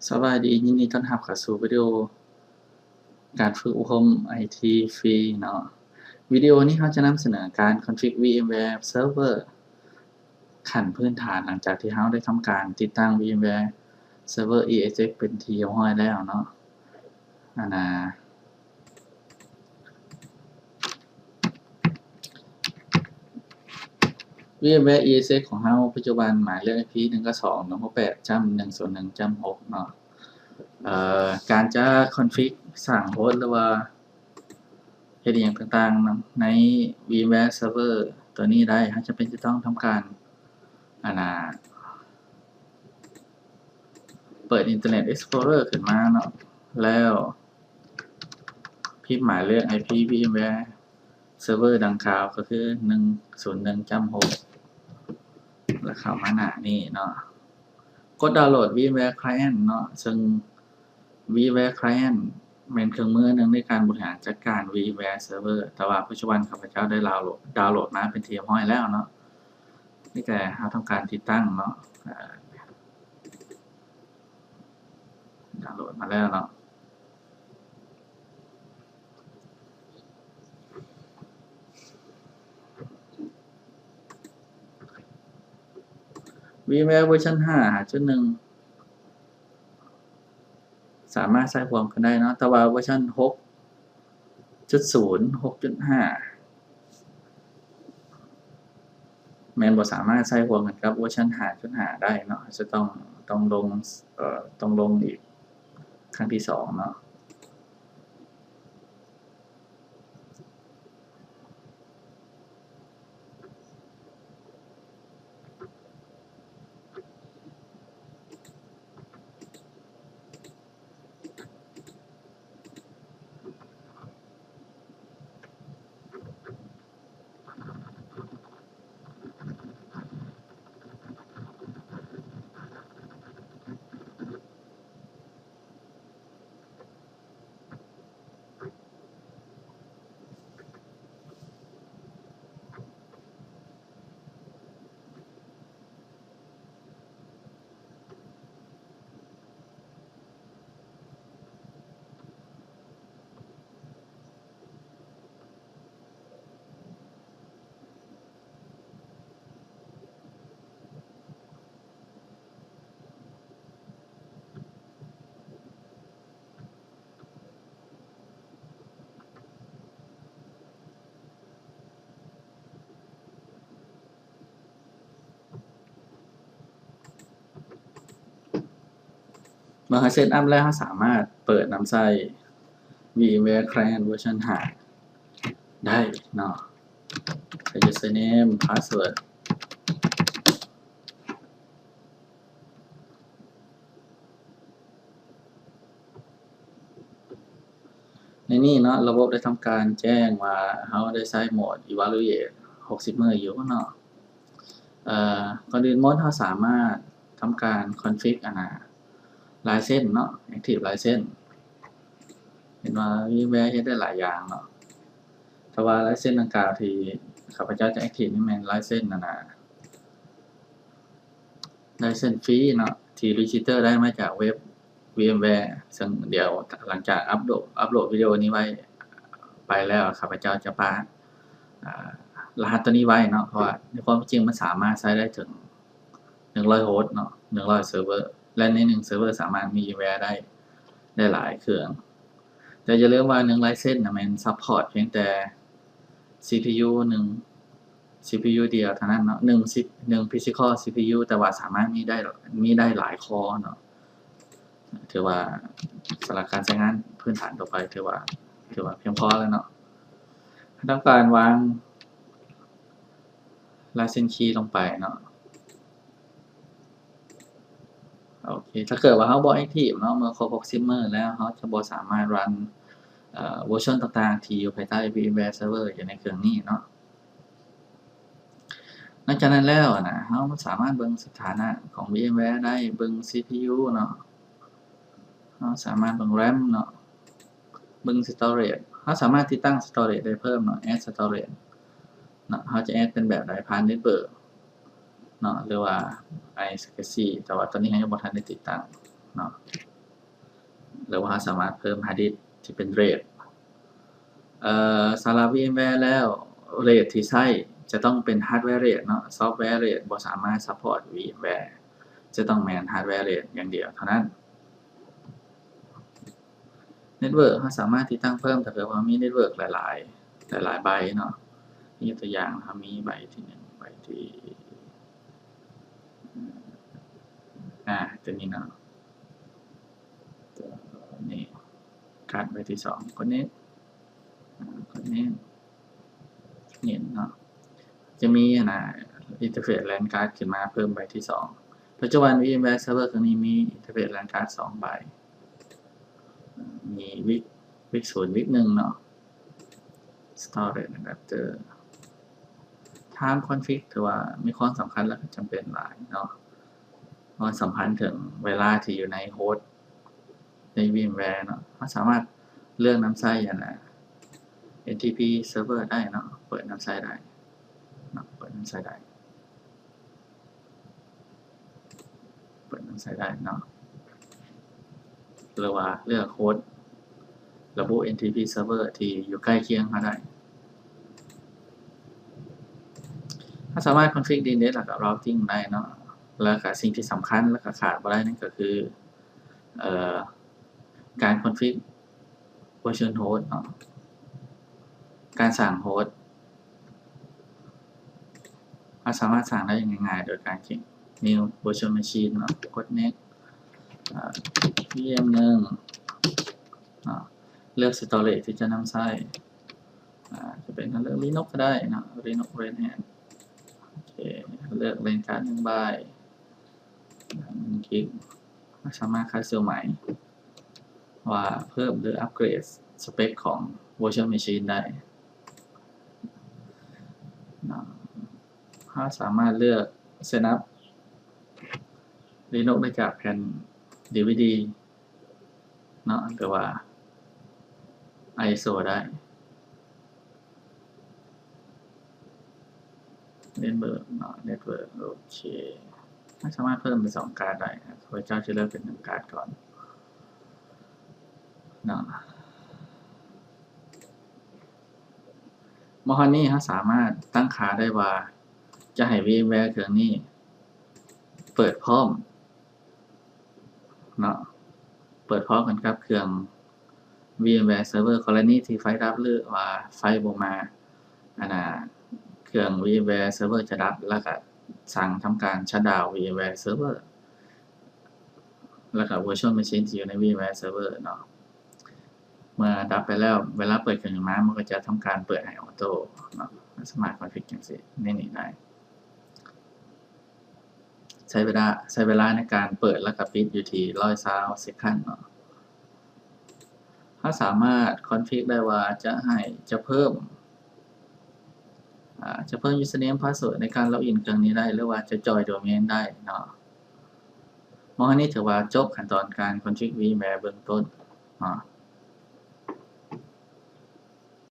ສະບາຍດີ, ຍິນດີຕ້ອນຮັບເຂົ້າສູ່ວິດີໂອການຝຶກອົບຮົມໄອທີຟຣີເນາະ. ວິດີໂອນີ້ເຮົາຈະນຳສະເໜີການຄອນຟິກ VMware Server ຂັ້ນພື້ນຖານ ຫຼັງຈາກທີ່ເຮົາໄດ້ທຳການຕິດຕັ້ງ VMware Server ESX ເປັນທີ່ຮຽບຮ້ອຍແລ້ວເນາະ. ອັນນ່າ VMware ESX ຂອງເຮົາປັດຈຸບັນໝາຍເລກ IP ໜຶ່ງເກົ້າສອງ ໜຶ່ງຫົກແປດ ຈ້ຳ ໜຶ່ງສູນໜຶ່ງ ຈ້ຳຫົກເນາະ. ເອີ ການຈະຄອນຟິກ ສ້າງໂຮສ ຫຼືວ່າເຮັດອີ່ຫຍັງຕ່າງໆໃນ VMware Server ຕົວນີ້ໄດ້ ເຮົາຈຳເປັນຈະຕ້ອງທຳການ ອັນນ່າ ເປີດ Internet Explorer ຂຶ້ນມາເນາະ ແລ້ວພິມໝາຍເລກ IP VMware Server ດັ່ງກ່າວ ກໍຄື ໜຶ່ງສູນໜຶ່ງ ຈ້ຳຫົກ ແລ້ວເຂົ້າມາໜ້ານີ້ເນາະ. ກົດດາວໂຫຼດ VMware Client ເນາະ, ເຊິ່ງ VMware Client ແມ່ນເຄື່ອງມືອັນໜຶ່ງໃນການບໍລິຫານຈັດການ VMware Server, ແຕ່ວ່າປັດຈຸບັນຂ້າພະເຈົ້າໄດ້ດາວໂຫຼດ ດາວໂຫຼດມາເປັນທີ່ຮຽບຮ້ອຍແລ້ວເນາະ. ມີແຕ່ເຮົາທຳການຕິດຕັ້ງເນາະ, ເອີ ດາວໂຫຼດມາແລ້ວເນາະ. VMware ເວີຊັນຫ້າ ຫ້າຈຸດໜຶ່ງ ສາມາດໃຊ້ຮ່ວມກັນໄດ້ເນາະ, ແຕ່ວ່າເວີຊັນຫົກຈຸດສູນ ຫົກຈຸດຫ້າ ແມ່ນບໍ່ສາມາດໃຊ້ຮ່ວມກັນກັບເວີຊັນຫ້າຈຸດຫ້າໄດ້ເນາະ, ຈະຕ້ອງ ຕ້ອງລົງ ເອີ ຕ້ອງລົງອີກຄັ້ງທີສອງເນາະ. ເມື່ອເຮົາເຊັດອັບແລ້ວ ເຮົາສາມາດເປີດນຳໃຊ້ VMware Client ເວີຊັນຫ້າໄດ້ເນາະ. ໃສ່ username password ໃນນີ້ເນາະ ລະບົບໄດ້ທຳການແຈ້ງວ່າເຮົາໄດ້ໃຊ້ໂໝດ evaluate ຫົກສິບມື້ຢູ່ເນາະ. ເອີ ກ່ອນອື່ນໝົດເຮົາສາມາດທຳການ config ອັນນ່າ license ເນາະ active license. ເຫັນວ່າ VMware ເຮັດໄດ້ຫຼາຍຢ່າງເນາະ, ແຕ່ວ່າ license ດັ່ງກ່າວທີ່ຂ້າພະເຈົ້າຈະ active ນີ້ແມ່ນ license ອັນນ່າ license ຟຣີເນາະ ທີ່ register ໄດ້ມາຈາກເວັບ VMware. ເຊິ່ງດຽວຫຼັງຈາກອັບໂຫຼດ ອັບໂຫຼດວິດີໂອນີ້ໄວ້ ໄປແລ້ວ ຂ້າພະເຈົ້າຈະປະ ອາ ລະຫັດຕົວນີ້ໄວ້ເນາະ, ເພາະວ່າໃນຄວາມເປັນຈິງມັນສາມາດໃຊ້ໄດ້ເຖິງ ໜຶ່ງຮ້ອຍໂຮສເນາະ ໜຶ່ງຮ້ອຍເຊີເວີ ແລະ ໃນໜຶ່ງເຊີເວີສາມາດມີ VMware ໄດ້ ໄດ້ຫຼາຍເຄື່ອງ. ແຕ່ຢ່າລືມວ່າໜຶ່ງ license ນະແມ່ນ support ພຽງແຕ່ CPU ໜຶ່ງ CPU ດຽວເທົ່ານັ້ນເນາະ, ໜຶ່ງ ຊິ- ໜຶ່ງ physical CPU ແຕ່ວ່າສາມາດມີໄດ້ ມີໄດ້ຫຼາຍ core ເນາະ. ຖືວ່າສຳລັບການໃຊ້ງານພື້ນຖານທົ່ວໄປ ຖືວ່າ ຖືວ່າພຽງພໍແລ້ວເນາະ. ທຳການວາງ license key ລົງໄປເນາະ. ໂອເຄ ຖ້າເກີດວ່າເຮົາບໍ່ active ເນາະ ເມື່ອຄົບຫົກສິບມື້ແລ້ວ ເຮົາຈະບໍ່ສາມາດ run ເອີ version ຕ່າງໆ ທີ່ຢູ່ພາຍໃຕ້ VMware Server ຢູ່ໃນເຄື່ອງນີ້ເນາະ. ນອກຈາກນັ້ນແລ້ວນະ ເຮົາສາມາດເບິ່ງສະຖານະຂອງ VMware ໄດ້, ເບິ່ງ CPU ເນາະ, ເຮົາສາມາດເບິ່ງ RAM ເນາະ, ເບິ່ງ storage. ເຮົາສາມາດຕິດຕັ້ງ storage ໄດ້ເພີ່ມເນາະ, add storage ເນາະ. ເຮົາຈະ add ເປັນແບບໃດ? ຜ່ານ network ເນາະ ຫຼືວ່າ iSCSI ແຕ່ວ່າຕອນນີ້ເຮົາຍັງບໍ່ທັນໄດ້ຕິດຕັ້ງເນາະ. ຫຼືວ່າເຮົາສາມາດເພີ່ມ hard disk ທີ່ເປັນ RAID ເອີ ສຳລັບ VMware ແລ້ວ RAID ທີ່ໃຊ້ຈະຕ້ອງເປັນ hardware RAID ເນາະ, software RAID ບໍ່ສາມາດ support VMware ຈະຕ້ອງແມ່ນ hardware RAID ຢ່າງດຽວເທົ່ານັ້ນ. Network ເຮົາສາມາດຕິດຕັ້ງເພີ່ມ ຖ້າເກີດວ່າມີ network ຫຼາຍໆ ຫຼາຍໆໃບເນາະ. ຍົກຕົວຢ່າງ ເຮົາມີໃບທີໜຶ່ງ ໃບທີ ອາ ຕົວນີ້ເນາະ, ຕົວນີ້ card ໃບທີສອງ connect ອາ connect ນີ້ເນາະ, ຈະມີອັນນ່າ interface LAN card ຂຶ້ນມາເພີ່ມໃບທີສອງ. ປັດຈຸບັນ VMware Server ເຄື່ອງນີ້ມີ interface LAN card ສອງໃບ, ມີ WIC WIC ສູນ WIC ໜຶ່ງເນາະ, storage adapter. Time config ຖືວ່າມີຄວາມສຳຄັນ ແລະ ກໍຈຳເປັນຫຼາຍເນາະ, ເພາະວ່າສຳພັນເຖິງເວລາທີ່ຢູ່ໃນ host ໃນ VMware ເນາະ. ເຮົາສາມາດເລືອກນຳໃຊ້ອັນນ່າ NTP server ໄດ້ເນາະ, ເປີດນຳໃຊ້ໄດ້ເນາະ, ເປີດນຳໃຊ້ໄດ້ ເປີດນຳໃຊ້ໄດ້ເນາະ, ຫຼືວ່າເລືອກ host ລະບຸ NTP server ທີ່ຢູ່ໃກ້ຄຽງເຮົາໄດ້. ເຮົາສາມາດ config DNS ແລ້ວກໍ routing ໄດ້ເນາະ, ແລ້ວກໍສິ່ງທີ່ສຳຄັນ ແລ້ວກໍຂາດບໍ່ໄດ້ນັ້ນກໍຄື ເອີ ການ config virtual host ເນາະ, ການສ້າງ host ເຮົາສາມາດສ້າງໄດ້ງ່າຍໆ ໂດຍການຄລິກ new virtual machine ເນາະ, ກົດ next ອາ VM ໜຶ່ງເນາະ, ເລືອກ storage ທີ່ຈະນຳໃຊ້ ອາ ຈະເປັນ ເລືອກ Linux ກໍໄດ້ເນາະ, Linux Red Hat. ໂອເຄ ເລືອກ LAN card ໜຶ່ງໃບ ຄລິກ ເຮົາສາມາດ customize ວ່າເພີ່ມ ຫຼື upgrade spec ຂອງ virtual machine ໄດ້ເນາະ. ເຮົາສາມາດເລືອກ setup Linux ໄດ້ຈາກແຜ່ນ DVD ເນາະ ຫຼືວ່າ ISO ໄດ້. Network ເນາະ Network ໂອເຄ ເຮົາສາມາດເພີ່ມເປັນສອງກາດໄດ້. ຂ້າພະເຈົ້າຈະເລືອກເປັນໜຶ່ງກາດກ່ອນເນາະ. ມາຮອດນີ້ເຮົາສາມາດຕັ້ງຄ່າໄດ້ວ່າ ຈະໃຫ້ VMware ເຄື່ອງນີ້ເປີດພ້ອມ ເນາະ ເປີດພ້ອມກັນກັບເຄື່ອງ VMware Server ກໍລະນີທີ່ໄຟດັບ ຫຼືວ່າໄຟບໍ່ມາ ອັນນ່າ ເຄື່ອງ VMware Server ຈະດັບ ແລ້ວກະສັ່ງທຳການ shutdown VMware Server ແລ້ວກະ Virtual Machine ທີ່ຢູ່ໃນ VMware Server ເນາະ. ເມື່ອດັບໄປແລ້ວ ເວລາເປີດເຄື່ອງຂຶ້ນມາ ມັນກໍຈະທຳການເປີດໃຫ້ອອໂຕ້ເນາະ. ສາມາດ config ຈັ່ງຊີ້ ໃນນີ້ໄດ້. ໃຊ້ເວລາ ໃຊ້ເວລາໃນການເປີດ ແລ້ວກໍປິດຢູ່ທີ່ ໜຶ່ງຮ້ອຍຊາວ second ເນາະ. ເຮົາສາມາດ config ໄດ້ວ່າຈະໃຫ້ ຈະເພີ່ມ ອາ ຈະເພີ່ມ username password ໃນການ login ເຄື່ອງນີ້ໄດ້ ຫຼືວ່າຈະຈອຍ domain ໄດ້ເນາະ. ມາຮອດນີ້ຖືວ່າຈົບຂັ້ນຕອນການ config VMware ເບື້ອງຕົ້ນເນາະ.